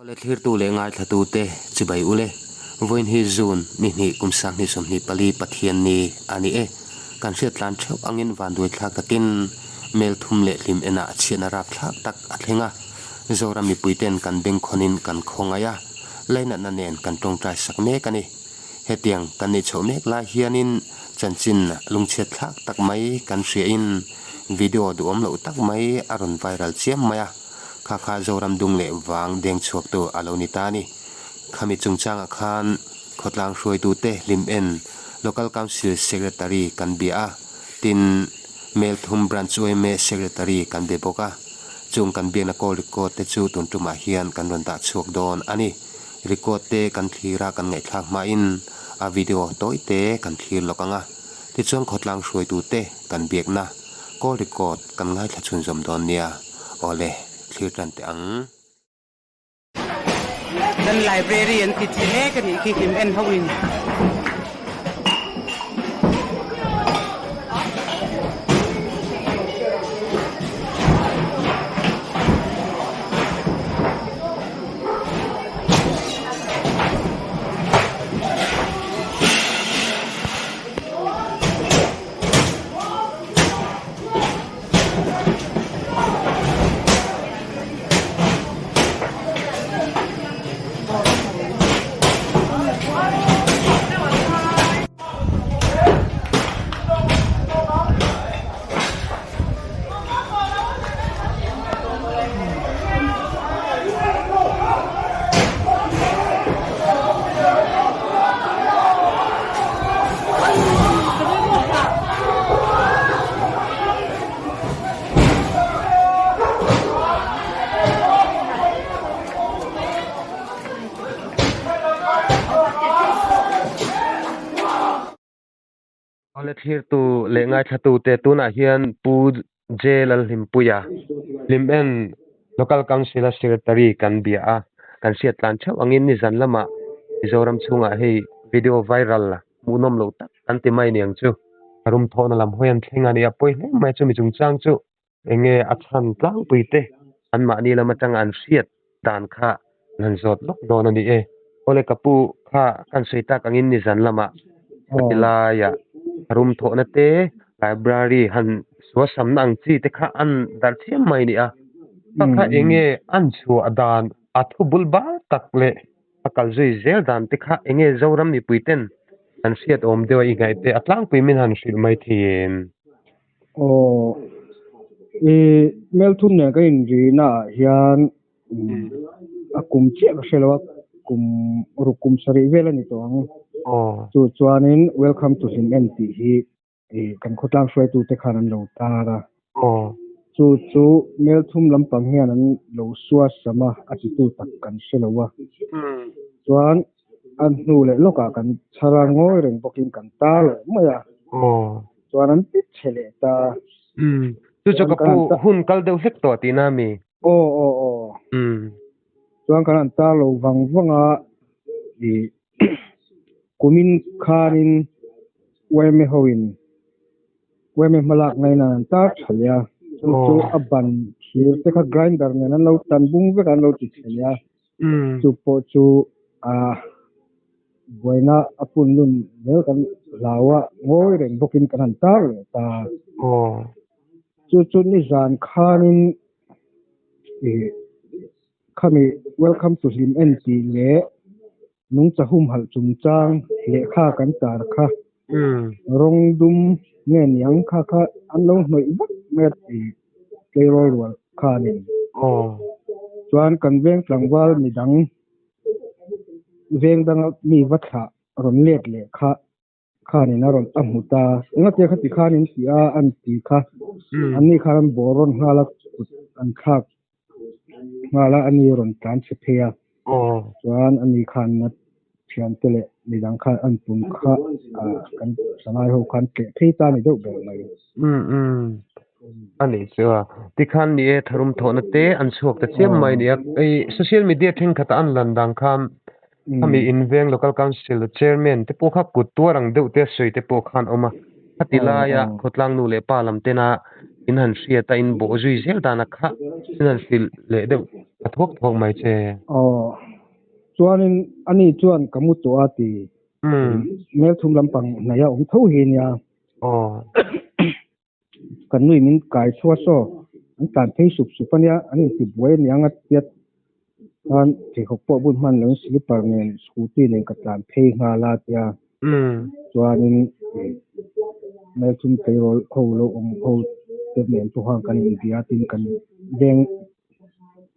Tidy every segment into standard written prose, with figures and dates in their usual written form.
Awle thlirtu leh ngaithlatute chibai ule, vawiin hi June ni hnih kum sanghnih 24 Pathian ni a ni e. Kan hriat tlan theuh angin vanduaithlak takin mel thum leh hlim enah chhiatna rapthlak tak a thleng a. Zoram mipuiten kan bengkhawnin kan khawngaih a, lainatna nen kan tawngtai sak mek a ni. Hetiang kan neih chhoh mek lai hianin chanchin lungchhiat thlak tak mai kan hriain video duhawm loh tak mai a rawn viral chiam mai a. Kha kha Zoram dung leh vang deng chhuaktu a lo ni ta a ni. Khami chungchangah khan khawtlang hruaitute hlim en Local Council Secretary kan bia a, tin Melthum Branch yma Secretary kan be bawk a. Chung kan biakna call record te chu tun tumah hian kan rawn dah chhuak dawn a ni. Record te kan thlir a kan ngaihthlak hmain a video tawi te kan thlir lawk ang a. Tichuan khawtlang hruaitute kan biakna call record kan ngaithla chhunzawm dawn nia. Awle, thlir tan teh ang. Kan library an ti che mek a nih khi hlim en ho in. Awle thlirtu leh ngaithlatute tunah hian Pu J Lalhlimpuia Hlimen Local Council-a Secretary kan bia a, kan hriat tlan theuh angin nizan lamah Mizoram chhungah hei video viral hmuhnawm loh tak kan ti mai niang chu a rum thawhna lam hawi an thleng a ni a, pawi hle mai chumi chungchang chu enge a chhan tlangpui te anmahni lam atanga an hriat dan kha an han zawt lawk dawn a ni e. Awle ka pu kha kan sawi tak angin nizan lamah heti laiah a rum thawhna te library han suasamna ang chi te kha an darh chiam mai a ni a, kha kha enge an chhuah dan a thu bul bar tak leh a kal zui zel dan te kha enge Zoram mipui ten an hriat awm deuh a i ngaih te a tlangpui min han hrilh mai thin. Aw, i Melthum nen ka inrina ah hian a kum chiah ka hre lo a, kum ruk kum sarih vel a ni tawh ang. Chu chuanin Welcome to Hlim-en tih hi kan khawtlang hruaitute khan an lo tar a. Chu chu Melthum lampang hian an lo sua sam a, a titu tak kan hre lo a. Chuan a hnu leh lawkah kan chhar a, ngawi reng bawkin kan tar leh mai a. Chuan an ti chhe leh ta. Chu chu ka pu hun kal deuh hlek tawh tihna a mi? Aw aw aw. Chuan kan han tar lo vang vang a, ih kumin khanin yma hoin yma hmalak ngaina an tar tha leh a, chu chu a ban thir te kha grinder nen an lo tan bung vek a an lo ti chhe leh a, chu pawh chu ah buaina a pun lun zel kan hlau a, ngawi reng bawkin kan han tar leh ta. Chu chu nizan khanin ih khami welcome to hlim en tih leh nungcha humhalh chungchang lehkha kan tar kha rawng dum nge niang kha kha an lo hnawih vak mai a tih tleirawl rual khanin chuan kan veng tlangval midang veng danga mi va thlah rawn let leh kha Khanin a rawn a hmu ta. Engatia khati khanin ti a an ti kha. Anni khan an bawr rawn nghal a, kut an thlak nghal a, ani rawn tlan chhe phei a. Chuan ani khan na thiante leh midang khan an pum kha kan thalai ho khan tleh phei ta ni deuh ber mai. A nih chu a. Tikhan ni e tharum thawhna te an chhuak ta chiam mai nia. Social media thenkhatah an lan dan khan Khami inveng Local Council Chairman te pawh kha kut tuar ang deuh te a sawi te pawh khan awm a. Khati laia khawtlang nu leh pa lam tena in han hriat a, in bawh zui zel dana kha in han hrilh leh deuh ta thuak thuak mai che. Aw, chuanin ani chuan ka mu tawh a ti. Melthum lampang hnaih a awm tho hi nia. Aw. Kan nui min kai chhuah saw an tlan phei sup sup a nia, an inti buai a niang a tia khan pheikhawk pawh bun hman loin slipper nen scooty nen ka tlan phei nghal a tia chuanin Melthum tleirawl ho lo awm ho te nen pawh khan kan inbia tin kan veng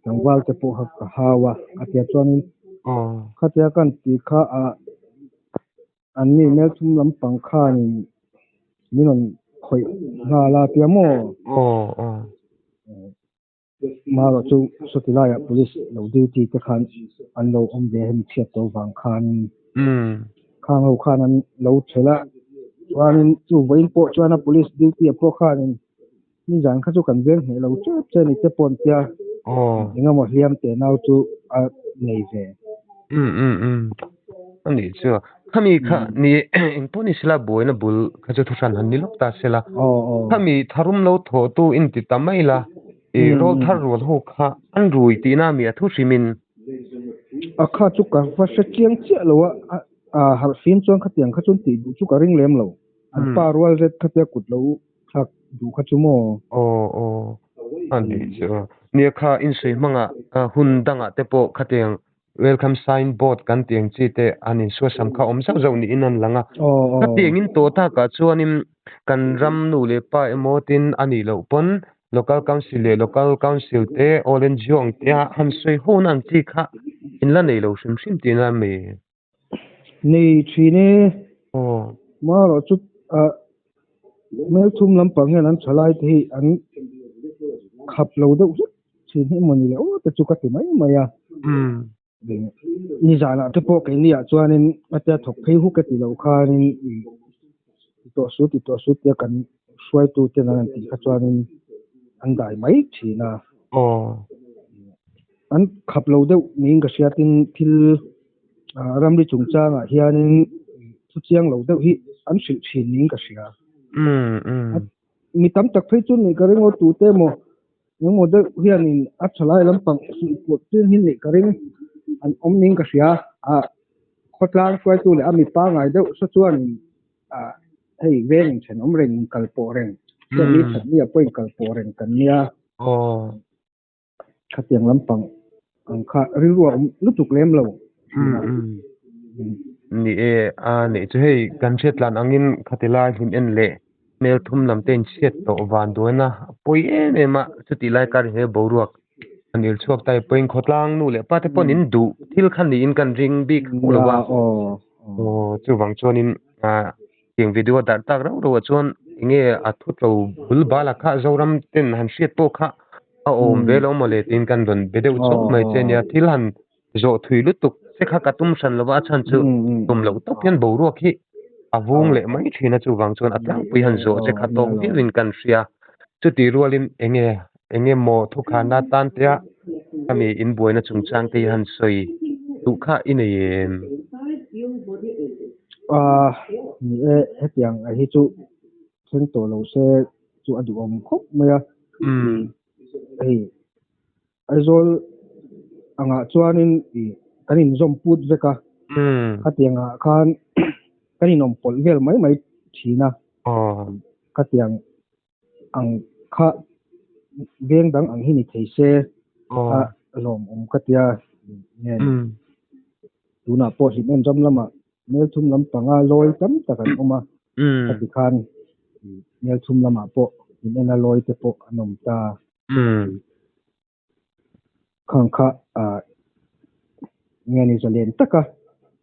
tlangval te pawh kha ka hau a a tia chuanin khatia kan tih kha ah An ni Melthum lampang khanin min rawn khawih nghal a tia maw? Aw aw. Marawh chu sawti laiah police lo duty te khan an lo awm ve hemi chhiat tawh vang khanin khang ho khan an lo thelh a, chuanin chu vawiin pawh chuan a police duty ah pawh khanin nizan kha chu kan veng hneh lo tep che ni te pawh an tia engemaw hliam teh nau chu a nei ve. Um um um a nih chu khami kha ni engpawh ni sela buaina bul kha chu thuhran han ni lawk ta sela khami tharum lo thawh tu in ti ta mai la i rawl thar rual ho kha an rui tihna mi a thu hrimin. A kha chu ka va hre chiang chiah lo a a harh fim chuan khatiang kha chuan tih duh chu ka ring lem lo an pa rual zet khatia kut lo Thlak duh kha chu maw? Aw aw a nih chu. Nia kha insawi hmangah hun dangah te pawh khatiang welcome sign board kan tih ang chi te an insuasam kha awm zauh zauh niin an lang a. Khatiang in tawh takah chuanin kan ram nu leh pa emaw tin a nih loh pawn local council leh local council te all NGO ang te a han sawi ho na ang chi kha in la nei lo hrim hrim tihna a mi? Nei thin e. Marawh chu ah hmelthum lampang hian an thalai te hi an khap lo deuh hlek thin hi emaw ni le aw te chu ka ti mai mai a. Nizanah te pawh keini ah chuanin a tia thawk phei huk e ti loh khanin ti tawh su ti tawh su tia kan hruaitu ten an han tih kha chuanin an dai mai thin a. An khap lo deuh niin ka hria tin thil ramri chungchangah hianin thu chiang lo deuh hi an hrilh thin niin ka hria. Mi tam tak phei chu nih ka ring aw tute emaw engemaw deuh hianin a thalai lampang suih pawh chiang hi nih ka ring an awm niin ka hria. Khawtlang hruaitu leh a mi pangngai deuh saw chuanin hei veng inthenawm reng inkal pawh reng, mi thatni ah pawh inkal pawh reng kan nia. Khatiang lampang ang kha rilru a awm lutuk lem lo. Ni e, a nih chu hei kan hriat tlan angin khati lai hlim en leh hmel thum lam te inchhiat tawh van duaina a pawi em em a, chutih lai kar he boruak an il chhuak ta i pawiin khawtlang nu leh pa te pawhin in duh thil kha niin kan ring bik hauh lo a. Aw chuvang chuanin Tiang video a darh tak rauh rauh ah chuan enge a thu tlo bul bal a kha Zoram ten han hriat pawh kha a awm ve lo maw le tiin kan rawn be deuh chawp mai che nia. Thil han zawh thui lutuk che kha ka tum hran lova a chhan chu tum loh tawp hian boruak hi a vung leh mai thin a chuvang chuan a tlangpui han zawh che kha tawk viauin kan hria. Chuti rualin enge enge maw thukhanna tan te a khami inbuaina chungchang te hi han sawi duh kha i nei em? Ah ni e hetiang a hi chu thleng tawh lo se chu a duhawm khawp mai a. Hei Aizawl angah chuanin ih kan inzawm put vek a. Khatiang ah khan kan inawm pawlh vel mai mai thin a. Khatiang ang kha veng dang ang hi ni thei se a lawmawm ka tia nge tunah pawh hlim en ram lamah Melthum lampanga lawi tam tak an awm a, khati khan Melthum lamah pawh hlim ena lawi te pawh an awm ta. Khang kha nge ni zalen taka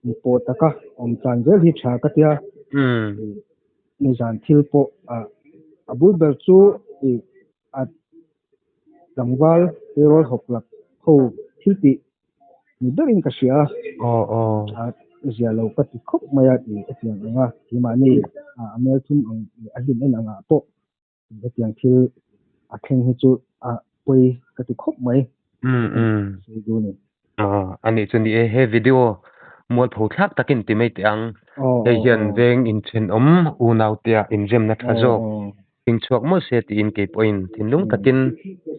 mi pawh taka awm tlan zel hi tha ka tia nizan thil pawh a bul ber chu ih a tlangval tleirawl hawk lak ho thil tih ni berin ka hria a zia lo ka ti khawp mai a tih hetiang ang a keimahni a melthum ang leh a hlim en angah pawh. Hetiang thil a thleng hi chu a pawi ka ti khawp mai. Sawi duh a ni. Aw, a nih chu ni e, he video mualpho thlak takin ti mai teh ang. Hei hian veng inthenawm unautea inremna tha zawk hring chhuak mawlh se tiin kei pawhin thinlung takin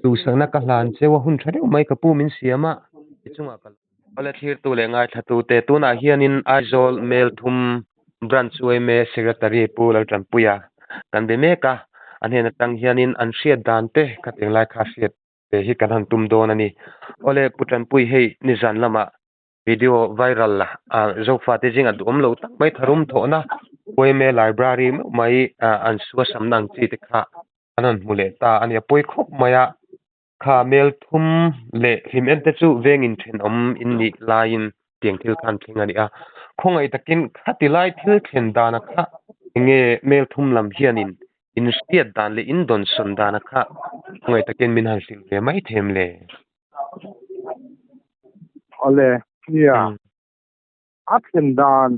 duhsakna ka hlan cheu a, hun tha deuh mai ka pu min siam a, i chungah ka Awle thlirtu leh ngaithlatute tunah hianin Aizawl Melthum Branch yma Secretary Pu Laltanpuia kan be mek a, a hnen atang hianin an hriat dan te khatiang lai kha hriat ve hi kan han tum dawn a ni. Awle Pu Tanpui hei nizan lamah video viral a Zofate zingah duhawm lo tak mai tharum thawhna yma library meuh mai an suasamna ang chi te kha an han hmu leh ta a ni. A pawi khawp mai a, kha mel thum leh hlim en te chu vengin thenawm in nih laiin tiang thil khan thleng a ni a. Khawngaih takin khati lai thil thlen dana kha enge mel thum lam hianin in hriat dan leh in dawnsawn dana kha khawngaih takin min han hrilh ve mai them le. Awle, nia. A thlen dan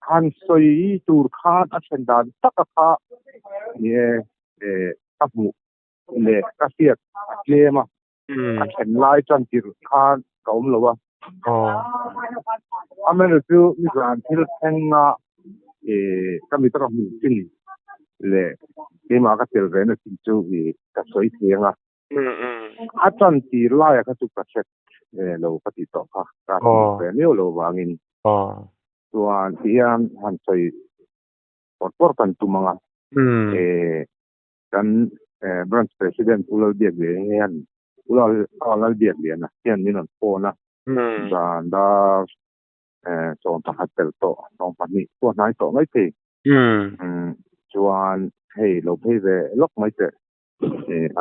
han sawi tur khan a thlen dan taka kha ni e, ka hmuh leh ka hriat a tlem a. A thlen lai tan tirh khan ka awm lo a. Amaherawhchu chu nizan thil thlenga ka mita ka hmuh chin leh keimah ka tel ve na chin chu ka sawi thei ang a. A tan tir laia kha chu ka hre lo ka tih tawh kha ka hmuh ve miau lo vangin chuan tihian han sawi pawr pawr kan tum ang a. Kan branch president U Lalbiakliana hian U Lalbiakliana hian min rawn phone a, zan dar 11 tel tawh 12 pawh hnai tawh mai thei. Chuan hei lo phei ve lawk mai teh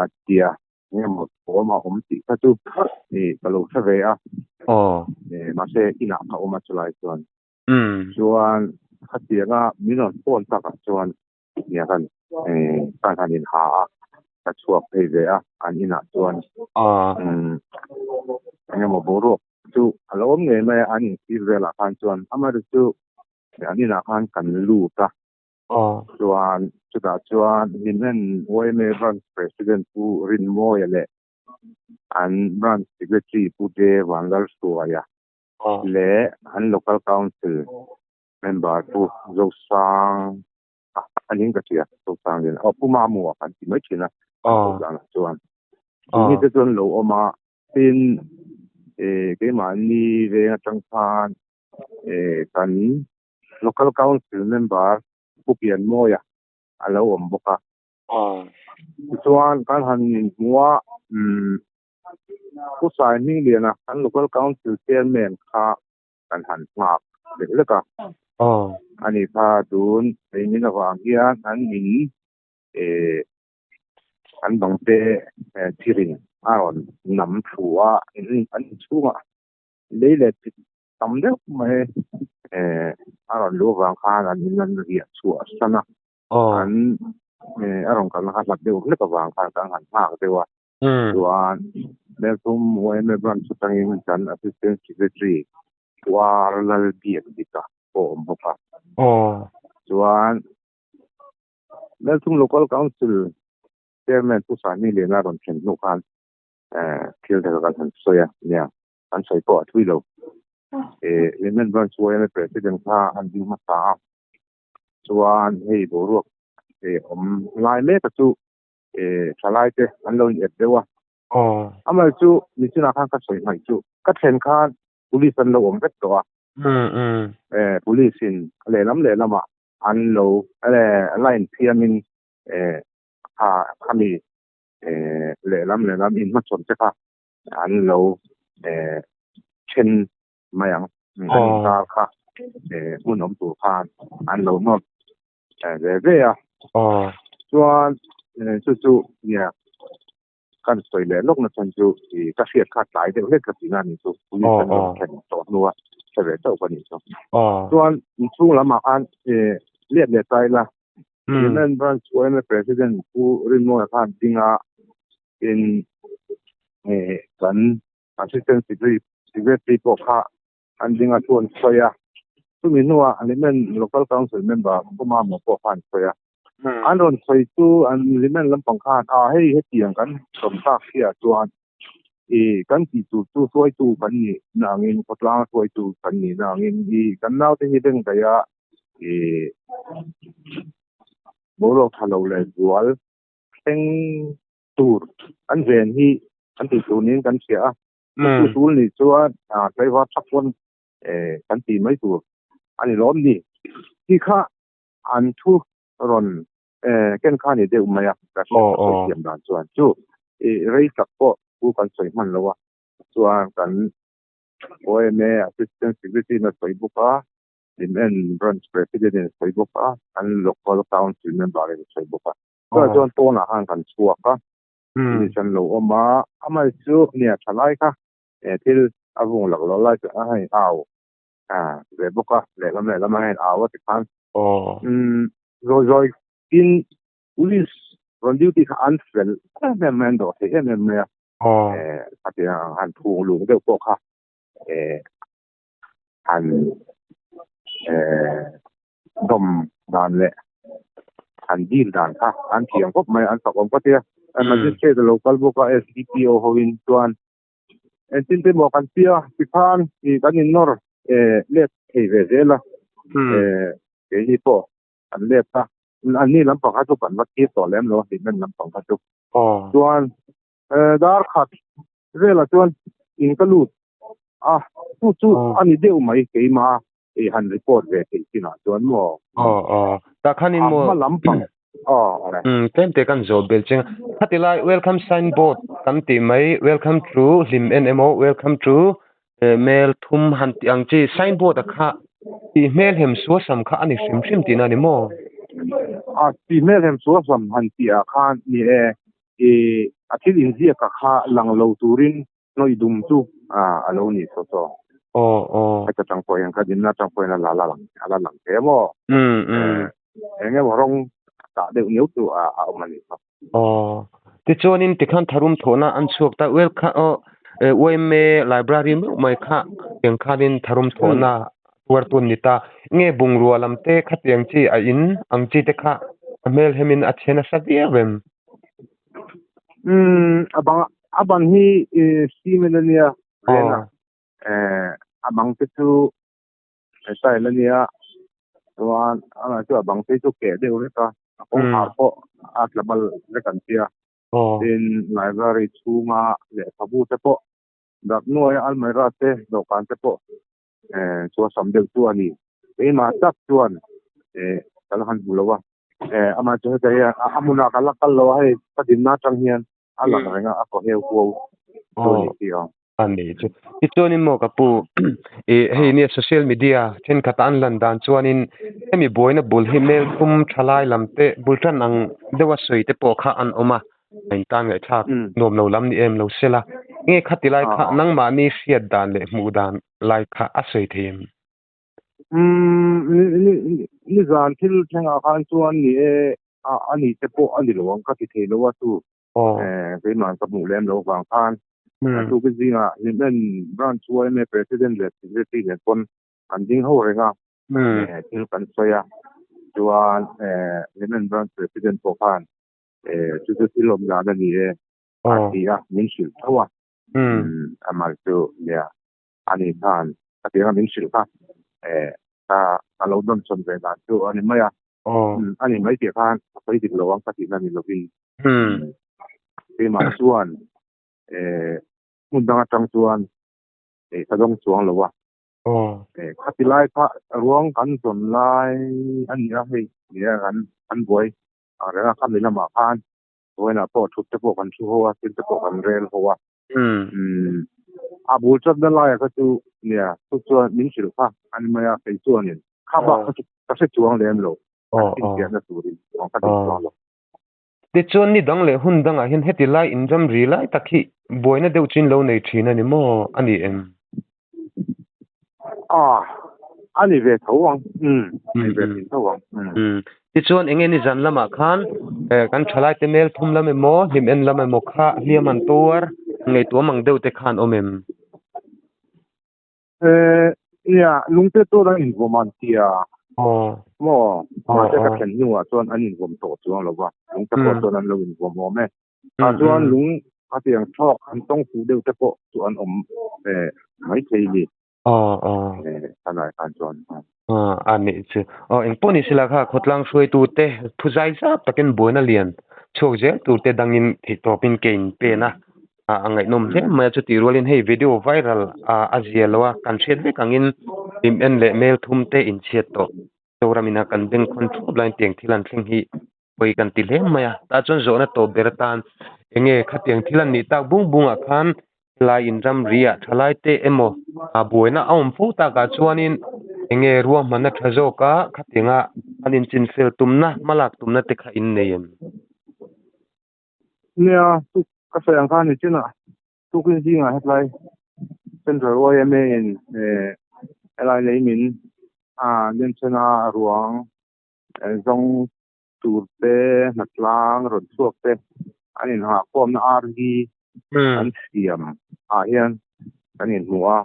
a tia engemaw thawm a awm tih kha chu ka lo hre ve a, mahse inah ka awm a chulai chuan. Chuan khatianga min rawn phone takah chuan nia kan kan han in ha a ka chhuak phei ve a an inah chuan engemaw boruak chu a lo awm ngei mai a an inthlir velah khan chuan amaherawhchu chu an inah khan kan lut a chuan chutah chuan Hlimen yma branch president Pu Rinmawia leh an branch secretary Pu J Vanlalhruaia leh an local council Member Pu Zosang a aning ka hria Zosang lian aw Pu Mamua kan ti mai thin a Zosang chuan chu te chuan lo awm a tin keimahni veng atang khan kan local council member Pu Pianmawia a lo awm bawk a tichuan kan han inhmu a Pu Sai Hmingliana kan local council chairman kha kan han nghak lek lek a. Ani kha tun engin avang hian an in eh an bang te thirin a rawn nam thu a, an inchhungah lei leh thil tam deuh mai eh a rawn luh avang khan an in an riah chhuah san a. An eh a rawn kalna kha hlat deuh hlek avang khan kan han nghak deuh a. Chuan Melthum yma branch atangin kan Assistant Secretary Puar Lalbiakdika pawh a awm bawk a. Chuan Melthum Local Council Chairman Pu Sani Liana rawn thlen hnu khan thil dang kan han sawi a nia, an sawi pawh a thui lo. Hlimen Branch yma President kha an ding hmasa a, chuan hei boruak awm lai mek a chu thalai te an lo in ep deuh a. Amal chu nichinah khan ka sawi hmaih chu ka thlen khan police an lo awm vek tawh a. Police in lehlam lehlamah an lo line phiamin kha khami lehlam lehlam inhmachhawn te kha an lo then mai ang. An inkar kha hmun awm tur khan an lo nawt ve ve a. Chuan chu chu nia kan sawi leh lawk na chhan chu i ka hriat kha tlai deuh hlek ka tihna a nih chu. Police an rawn thlen tawh hnua hre ve chauh ka nih chu. Chuan inchhung lamah khan let leh ta ila Hlimen Branch yma President Pu Rinmawia khan dinga in kan Assistant Secretary pawh kha an dinga thu an sawi a, chumi hnuah Hlimen Local Council member Pu Mamawh pawh kha an sawi a. An rawn sawi chu an Hlimen lampang khan a hei hetiang kan sawm tak hiah chuan i kan tih tur chu hruaitu kan nih na angin khawtlang hruaitu kan nih na angin i kan naute hi bengdaih a. I boruak tha lo leh zual thleng tur an ven hi kan tih tur niin kan hria a. Chu tul nih chuan tlaivar thak pawn kan tih mai tur a ni lawm ni. Ti kha an thu rawn ken kha ni deuh mai a, ka sawi thiam dan chuan chu rei tak pawh thu kan sawi hman lo a, chuan kan OMA Assistant Secretary in a sawi bawk a, Lim'en Branch President in a sawi bawk a, kan Local Council Member in a sawi bawk a. Chutah chuan pawnah khan kan chhuak a, police an lo awm a, amah chu nia tha lai kha thil a vung lak lo lai chu a hei au ve bawk a, lehlam lehlam a hei au a tikhan zawi zawi in police rawn duty kha an fel em em mai, an dawh thei em em mai a, khatiang ang han phung lung deuh pawh kha han dawm dan leh han dil dan kha an thiam khawp mai an fak awm ka tia magistrate a lo kal bawk a SDPO hoin chuan engtin te maw kan tia tikhan i kan in nawr let thei ve zel a keini pawh kan let a anni lampang kha chu kan va thlir tawh lem lo a hlimna lampang kha chu chuan dar khat velah chuan in ka lut a chu chu a ni deuh mai keimah i han report ve theih chinah chuan maw aw aw tah khanin maw a hma lampang aw awle um tlem te kan zawh belh cheng khati lai welcome sign board kan tih mai welcome to hlim en emaw welcome to mel thum han tih ang chi sign board a kha tih hmel hem suasam kha a ni hrim hrim tihna a ni maw a tih hmel hem suasam han tih ah khan ni e I a thil inziaka kha lang lo turin hnawih dum chu a lo ni saw saw. Aw aw. Heta tang pawh hian ka dinna tang pawh hian a la lang a la lang hle maw? Um um. Eng emaw rawng tah deuh niau chu a awm a ni saw. Aw. Tichuanin tikhan tharum thawhna an chhuak ta well kha aw YMA library meuh mai kha tiang khanin tharum thawhna tuar tun ni ta. Nge bungrua lam te khatiang chi a in ang chi te kha a hmel hemin a chhe nasa viau em? Umm a bang a ban hi cement a nia reng a a bang te chu tile a nia chuan amah chu a bang te chu keh deuh vek a a kawngkhar pawh a tla bal vek an tia tin library chhunga lehkhabu te pawh dak nuaia almirah te dawhkan te pawh chu a sam deuh chu a ni keimah tak chuan ka la han hmu lo a amah chu heta hian a hmunah ka la kal lo a hei ka dinna atang hian a lang reng a a kaw heu huau chu a ni si ang. A ni chu tichuanin maw ka pu ih hei nia social media thenkhat an lan dan chuanin hemi buaina bul hi mel thum thalai lam te bul tan ang deuha sawi te pawh kha an awm a. A in tan ngaihthlak nuam lo lam ni em lo sela. Nge khati lai kha nangmahni hriat dan leh hmuh dan lai kha a sawi thei em? Umm nizan thil thlengah khan chuan ni e a ni te pawh a ni lo ang ka ti thei lo a chu keimah ka hmuh lem lo vang khan a tuk zingah Hlimen Branch yma President leh Secretary nen pawn an ding ho reng a thil kan sawi a chuan Hlimen Branch President pawh khan chu chu thil awm dan a ni e a ti a min hrilh tho a amah chu nia ani khan a tiang a min hrilh kha ka ka lo dawn sawn ve dan chu a ni mai a a ni mai tih khan a sawi dik lo ang ka tihna ni lovin keimah chuan hmun dang atang chuan ka dawng chuang lo a khati lai kha ruang kan zawn lai a ni a hei nia kan kan buai ang reng a khami lamah khan vawiinah pawh thut te pawh kan thu ho a thil te pawh kan rel ho a a bul chatna laia kha chu nia chu chuan min hrilh kha a ni mai a kei chuanin kha bak kha chu ka hre chuang lem lo an finfiahna turin chuang ka dik chuang lo. Tichuan ni dang leh hun dangah hian heti lai inram ri lai tak hi buaina deuh chu in lo nei thin a ni maw a ni em? A, a ni ve tho ang. Umm, a ni ve thin tho ang. Umm. Tichuan enge ni zan lamah khan kan thalai te mel thum lam emaw hlim en lam emaw kha hliam an tuar ngaihtuam ang deuh te khan awm em? Eh, nia, lungte chuan an invawm an tia. Aw. Maw, mahse ka thlen hnuah chuan an invawm tawh chuang lo va, lungte pawh chuan an lo invawm awm e. Tah chuan lung a tiang thlawk an tawng fuh deuh te pawh chu an awm eh maithei ni. Aw aw. Khalai khan chuan. A nih chu. Aw engpawh ni sela kha khawtlang hruaitute thu zai zap takin buaina lian chhuak zel turte dangin theihtawpin ke in pen a, a ngaihnawm hle mai a. Chutih rualin hei video viral a zia lo a, kan hriat vek angin hlim en leh mel thum te inchhiat tawh. Zoram ina kan bengkhawn thup laiin tiang thil an thleng hi pawi kan ti hle mai a. Tah chuan zawhna tawp ber atan enge khatiang thil an nih tak bung bungah khan helai in ramri ah thalai te emaw a buaina a awm fo takah chuanin enge ruahmanna tha zawk a khatianga an inchinfel tumna hmalak tumna te kha in nei em? Nia, ka sawi ang khan nichinah Tukin zingah hetlai Central YMA in helai lei min a Lemchena ruang zawng tur te hnatlang rawn chhuak te an inhahkhawmna RV an siam ah hian kan inhmu a.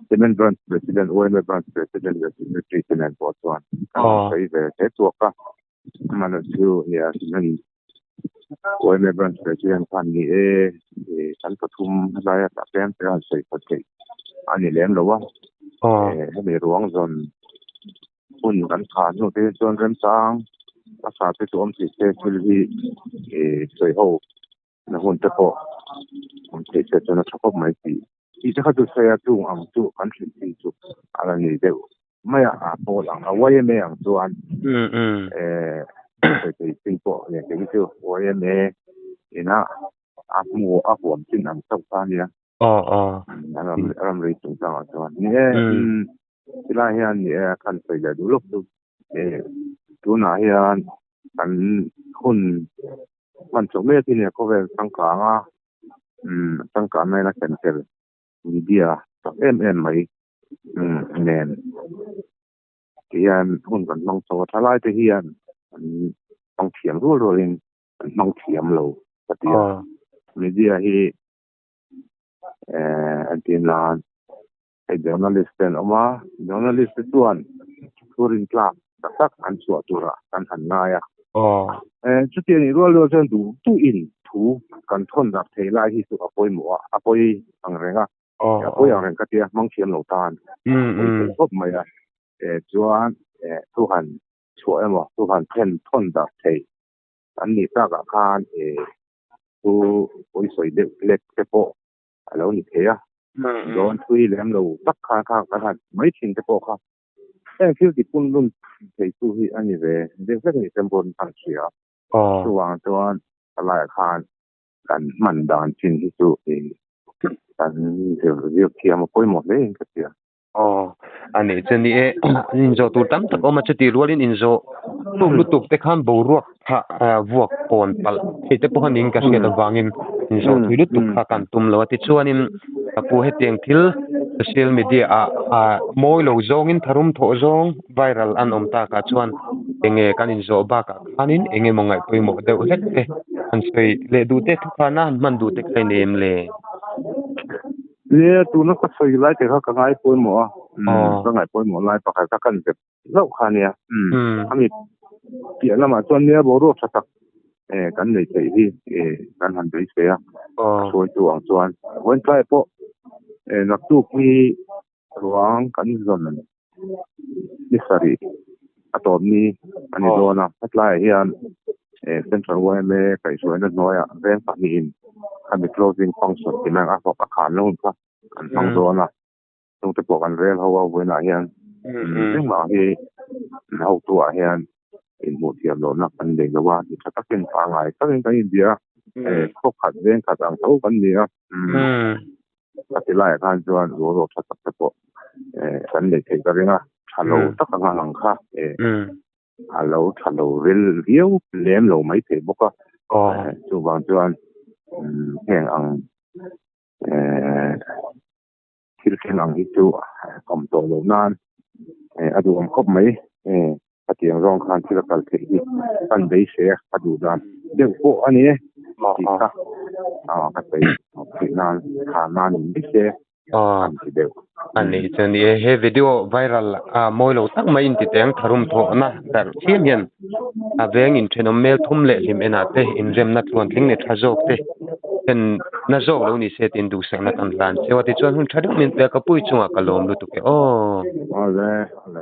Cement Branch President, YMA Branch President leh Secretary te nen pawh chuan kan sawi ve hle tuak a. Amana chu nia cement YMA Branch President khan ni e kan pathum laia tah tlem te han sawi khat theih a ni lem lo a. Hemi ruang zawn hun kan tha hnu te chuan remchang a sa te chu awm thei se thil hi sawi ho na hun te pawh awm theih se chuan a tha khawp mai tih tih te kha chu sawi a chung ang chu kan hrilh thin chu a la ni deuh mai a a pawl ang a YMA ang chuan eh sawi thei chin pawh leh kei chu YMA ina a hmu a huam chin ang chauh kha ania a ram a ram rei chungchangah chuan ni e tilai hian ni e a khan sawi leh duh lawk chu eh tunah hian kan hun hman chawh mek hi nia khawvel changkang a umm changkang na in a ken tel media tak em em mai umm nen ti hian hun kan hmang chho a thalai te hian an hmang thiam rual rual in an hmang thiam lo ka ti a media hi eh entir nan hei journalist te an awm a journalist te chuan thu rin tlak tak tak an chhuah turah kan han ngai a eh chuti anih rual rual chuan duh duh in thu kan thawn dak thei lai hi chu a pawimawh a a pawi ang reng a a pawi ang reng ka tia hmang thiam lo tan a pawi thei khawp mai a eh chuan eh thu han chhuah emaw thu han then thawn dak thei an nih takah khan eh thu pawisawi deuh lek te pawh a lo ni thei a, dawn thui lem lo tak khan kha kan han mai thin te pawh kha heng thil ti pun lun thei chu hi a ni ve deuh hlek a ni sem pawhin kan hria. Chuvang chuan palaiah khan kan hman dan chin hi chu kan zir zir thiam a pawimawh hle in ka hria. Aw, a nih chu ni e, inzawh tur tam tak awm a, chutih rualin inzawh tluk lutuk te khan boruak kha vuak pawn palh thei te pawh a niin ka hriat avangin inzawh thui lutuk kha kan tum lo a. Tichuanin ka pu hetiang thil social media ah mawi lo zawngin tharum thawh zawng viral an awm takah chuan enge kan inzawh bakah khanin eng emaw ngaih pawimawh deuh hlek te han sawi leh duh te thukhana han hman duh te kha i nei em le? Nia, tuna ka sawi lai te kha ka ngai pawimawh a, ka ngai pawimawh lai pakhat kha kan zep zauh kha nia. Ami piah lamah chuan nia boruak tha tak kan nei theih hi kan han beisei a, a hruaitu ang chuan vawiin tlai pawh naktuk hi ruang kan zawn ni sarih a tawp ni a ni dawn a, hetlaiah hian Central YMA kaihhruaina hnuaiah veng pahnihin khami closing function tih mai ang a hlawk a khan lo hun kha kan hmang dawn a, chungte pawh kan rel ho a vawiinah hian engmah hi hotuah hian inhmuh thiam lohna kan nei lo a, ni tha takin pangngai takin kan inbia a, khaw khat veng khat ang tho kan ni a. A ti laiah khan chuan rualawh tha tak te pawh kan neih theih ka ring a, tha lo tak anga lang kha a lo tha lo ril viau lem lo mai thei bawk a. Chuvang chuan heng ang thil thleng ang hi chu awm tawh loh nan a duhawm khawp mai. Hetiang zawng khan thil a kal theih hi kan beisei a, ka duh dan deuh pawh a ni e tih kha ka sawi theih nan tha nan in ni se an ti deuh. A nih chu ni e, he video viral a mawi lo tak mai in ti teng tharum thawhna darh chiam hian a veng inthenawm mel thum leh hlim enah te inremna tluantling leh tha zawk te. En na zawk lo ni se tiin duhsakna kan hlan cheu a, tichuan hun tha deuh min pe a, ka pui chungah ka lawm lutuk e aw. Awle, awle.